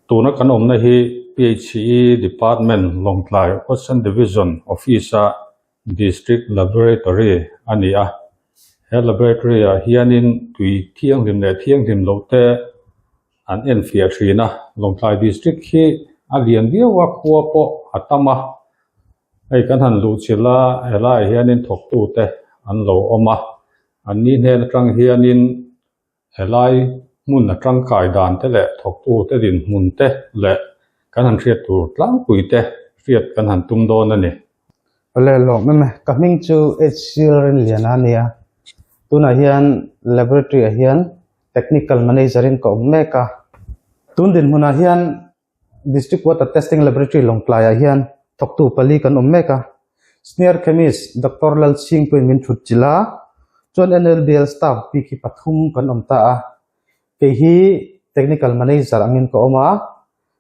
Tuna kan awmna hi PHE Department Lawngtlai Ocean Division Office-a District Laboratory a ni a. He laboratory ah hianin tui thianghlim leh thianghlim loh te an enfiah thin a. Lawngtlai District hi a lian viau a, khua pawh a tam a. Hei kan han luh chilh a, helaiah hianin thawktute an lo awm a. An ni hnen atang hianin Helai hmun a tangkai dan te leh thawktu te dinhmun te leh kan han hriat tur tlangpui te hriat kan han tum dawn a ni. Awle lawm em e, ka hming chu HC Rinliana a nia, tunah hian laboratory ah hian technical manager in ka awm mek a, tun dinhmunah hian District Water Testing Laboratory Lawngtlai ah hian thawktu pali kan awm mek a, Senior Chemist Doctor Lalchhingpuiin min thut chilh a, chuan NLBL staff bik hi pathum kan awm ta a, kei hi Technical Manager angin ka awm a,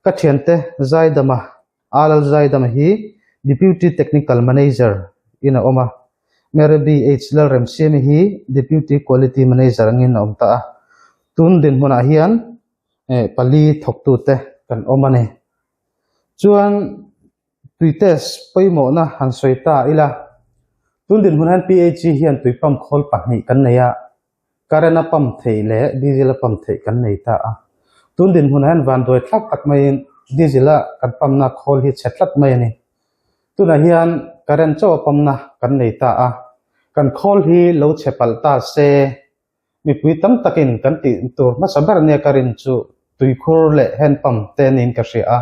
ka thiante Zaidama, Alal Zaidama hi Deputy Technical Manager in a awm a, Mary BH Lalremsiami hi Deputy Quality Manager angin a awm ta a, tun dinhmunah hian eh pali thawktute kan awm a ni. Chuan tui test pawimawhna han sawi ta ila, tun dinhmun hian PHE hian tui pump khawl pahnih kan nei a, current a pump theih leh diesel a pump theih kan nei ta a. Tun dinhmunah hian vanduai thlak tak maiin diesel a kan pump na khawl hi chhe tlat mai a ni. Tunah hian current chauh a pump na kan nei ta a, kan khawl hi lo chhe palh ta se Mipui tam takin kan tih tur hmasa ber nia ka rin chu tuikhur leh hand pump te niin ka hria a.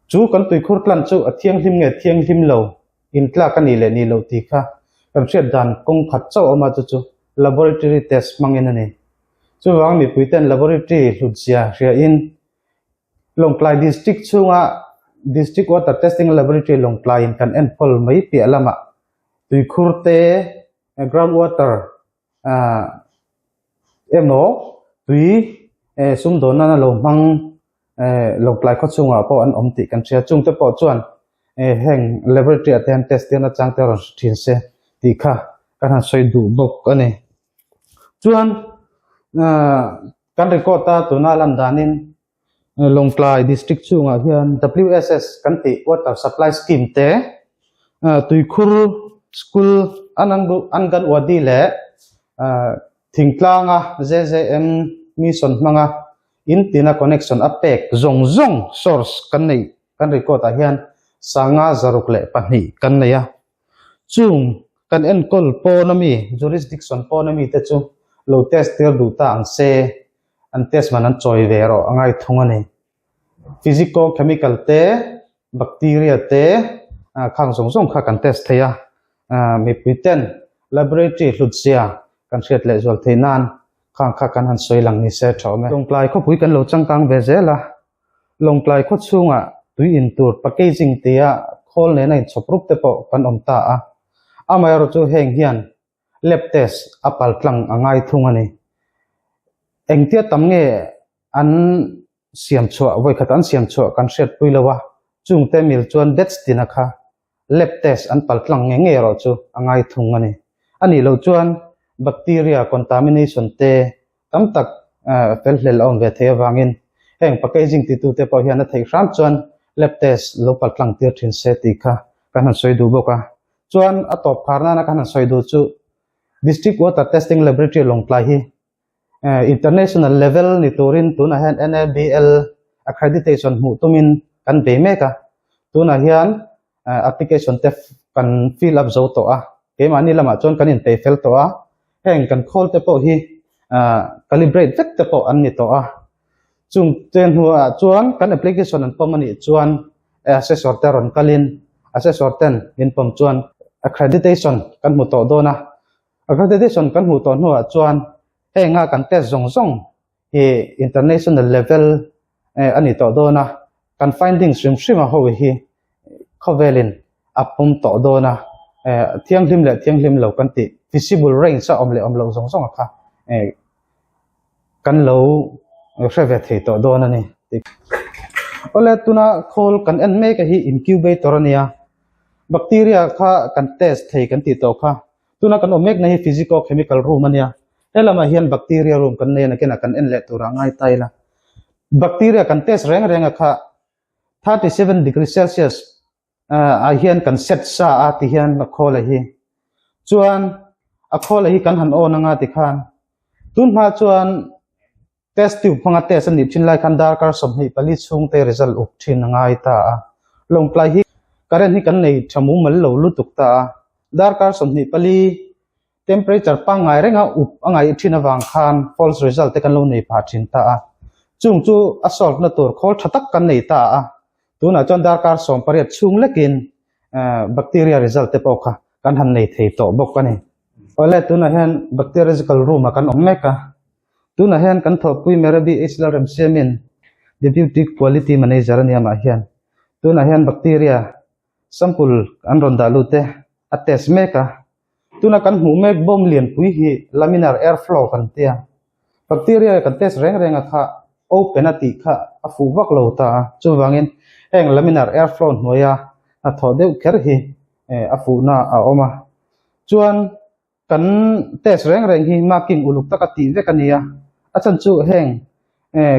Chu kan tuikhur tlan chu a thianghlim nge thianghlim lo, intlak a nih leh nih loh tih kha kan hriat dan kawng khat chauh a awm a, chu chu laboratory test hmangin a ni. Chuvang mipui ten laboratory hlutzia hriain Lawngtlai District chhunga District Water Testing Laboratory Lawngtlaiin kan enkawl mai piah lamah tuikhur te, ground water ah emaw tui eh sumdawn nana lo hmang eh Lawngtlai khaw chhungah pawh an awm tih kan hria chungte pawh chuan eh heng laboratory ah te hian test tirna chang te rawn hre thin se tih kha kan han sawi duh bawk a ni chuan ah kan record a tuna lan danin Lawngtlai District chungah hian WSS kan tih Water Supply Scheme te tuikhur school Anganwadi leh thingtlanga JJM mission hmanga in tina connection a pek zawng zawng source kan neih kan record ah hian sanga zaruk leh pahnih kan nei a. Chung kan enkawl pawn ami jurisdiction pawn ami te chu lo test tir duh ta ang se. an test man an chawi ve erawh a ngai thung a ni. Physico chemical te, bacteria te ah khang zawng zawng kha kan test thei a, ah mipui ten laboratory hlut zia kan hriat leh zual theih nan khang kha kan han sawi lang ni se tha awm e. Lawngtlai khawpui kan lo changkang ve zel a, Lawngtlai khaw chhungah tui in tur packaging tia khawl nena inchhawp rup te pawh kan awm ta a, amaherawhchu heng hian Lab test a pal tlang a ngai thung a ni. Engtia tam nge an siam chhuah, vawikhat an siam chhuah kan hriatpui lo a, chungte mil chuan batch tina kha lab test an pal tlang nge nge erawh chu a ngai thung a ni. A nih loh chuan bacteria contamination te tam tak fel hlel a awm ve thei avangin heng packaging titute pawh hian a theih hram chuan lab test lo pal tlang tir thin se tih kha kan han sawi duh bawk a. Chuan a tawp phar nana kan han sawi duh chu District Water Testing Laboratory Lawngtlai hi International level ni turin tunah hian NABL accreditation hmuh tumin kan bei mek a. Tunah hian application te kan fill up zo tawh a, keimahni lamah chuan kan inpei fel tawh a, heng kan khawl te pawh hi calibrate vek te pawh an ni tawh a. Chung te hnuah chuan kan application an pawm a nih chuan assessor te rawn kalin assessor ten min pawm chuan accreditation kan hmu tawh dawn a, accreditation kan hmuh tawh hnuah chuan henga kan test zawng zawng hi international level a ni tawh dawn a, kan findings hrim hrim a ho hi khawvelin a pawm tawh dawn a, thianghlim leh thianghlim lo kan tih visible range a awm leh awm loh zawng zawng a kha kan lo hre ve thei tawh dawn a ni. Awle tuna khawl kan en mek a hi incubator a nia, bacteria kha kan test thei kan tih tawh kha, tuna kan awm mekna hi physico chemical room a nia, he lamah hian bacteria room kan nei a nakinah kan en leh turah ngai ta ila. Bacteria kan test reng reng a kha 37 degree Celsius ah hian kan set sa a ti hian a khawl a hi. Chuan a khawl a hi kan han on anga ti khan tun hma chuan test tube hmanga test a nih thin lai khan darkar 24 chhung te result up thin a ngai ta a. Lawngtlai hi current hi kan nei tha mumal lo lutuk ta a. Darkar 24 Temperature pangngai renga up a ngaih thin avang khan false result te kan lo nei phah thin ta a. Chung chu a solve na tur khawl tha tak kan nei ta a. Tunah chuan darkar 18 chhung lekin bacteria result te pawh kha kan han nei thei tawh bawk a ni. Awle tunah hian bacteriological room ah kan awm mek a. Tunah hian kan thawhpui Merabi H Lalremsiamin Deputy Quality Manager a nia mah hian tunah hian bacteria sample an rawn dah lut e a test mek a. Tuna kan hmuh mek bawm lianpui hi laminar air flow kan tia. Bacteria kan test reng reng a kha open a tih kha a fuh vak lo ta a. Chuvangin heng laminar air flow hnuaia hnathawh deuh kher hi a fuhna a awm a. Chuan kan test reng reng hi marking uluk taka tih vek a ni a. A chhan chu heng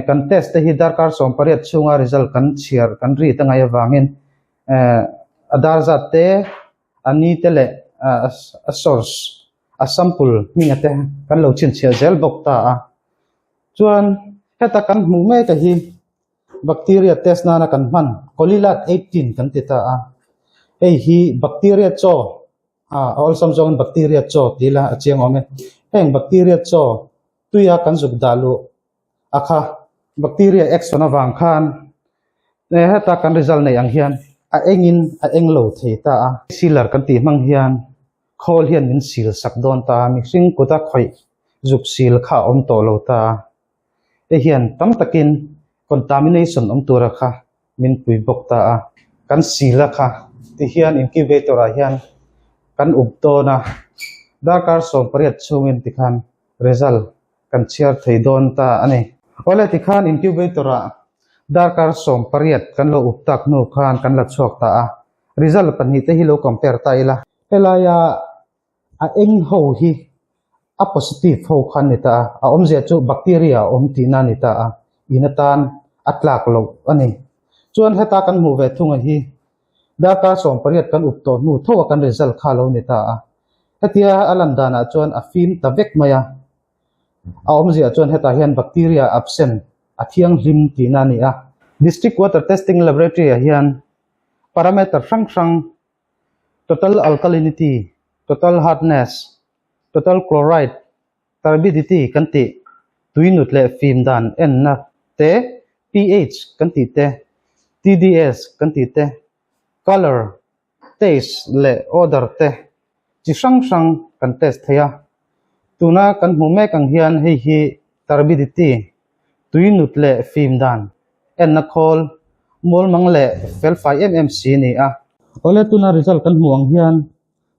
kan test te hi darkar 18 chhunga result kan chhiar kan read a ngaih avangin a dar zat te a ni te leh a source a sample hminga te kan lo chhinchhiah zel bawk ta a. Chuan heta kan hmuh mek a hi bacteria test nana kan hman Colilat 18 kan ti ta a. Hei hi bacteria chaw a awlsam zawngin bacteria chaw tih ila a chiang awm e. Heng bacteria chaw tuia kan zuk dah luh a kha bacteria action avang khan heta kan result neih ang hian a engin a eng lo thei ta a. Sealer kan tih hmang hian khawl hian min sil sak dawn ta a, mihring kuta khawih zuk sil kha a awm tawh lo ta a. Hei hian tam takin contamination awm tura kha min pui bawk ta a. Kan sil a kha tihian incubator ah hian kan up dawn a, darkar 18 chhungin tikhan result kan chhiar thei dawn ta a ni. Awle tikhan incubator ah darkar 18 kan lo up tak hnu khan kan la chhuak ta a, result pahnih te hi lo compare ta ila. Helaia a eng ho hi a positive ho kha a ni ta a, a awmzia chu bacteria a awm tihna a ni ta a, in atan a tlak loh a ni. Chuan heta kan hmuh ve thunga hi darkar 18 kan up tawh hnu tho a kan result kha a lo ni ta a. Hetia a lan danah chuan a fim ta vek mai a, a awmziah chuan hetah hian bacteria absent a thianghlim tihna a ni a. District Water Testing Laboratory ah hian parameter hrang hrang total alkalinity, total hardness, total chloride, turbidity kan tih, tui nut leh fim dan enna te, pH kan tih te, TDS kan tih te, colour, taste leh odor te chi hrang hrang kan test thei a. Tuna kan hmuh mek ang hian hei hi turbidity, tui nut leh fim dan enna khawl, mualmang leh felfai em em si a ni a. Awle tuna result kan hmuh ang hian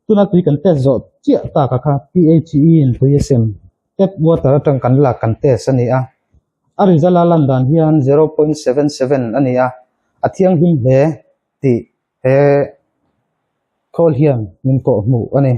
tuna tui kan test zawh chiah tak a kha phe in tui a sem tap water atang kan lak kan test a ni a. A result a lan dan hian 0.77 a ni a, a thianghlim hle tih he khawl hian min kawh hmuh a ni.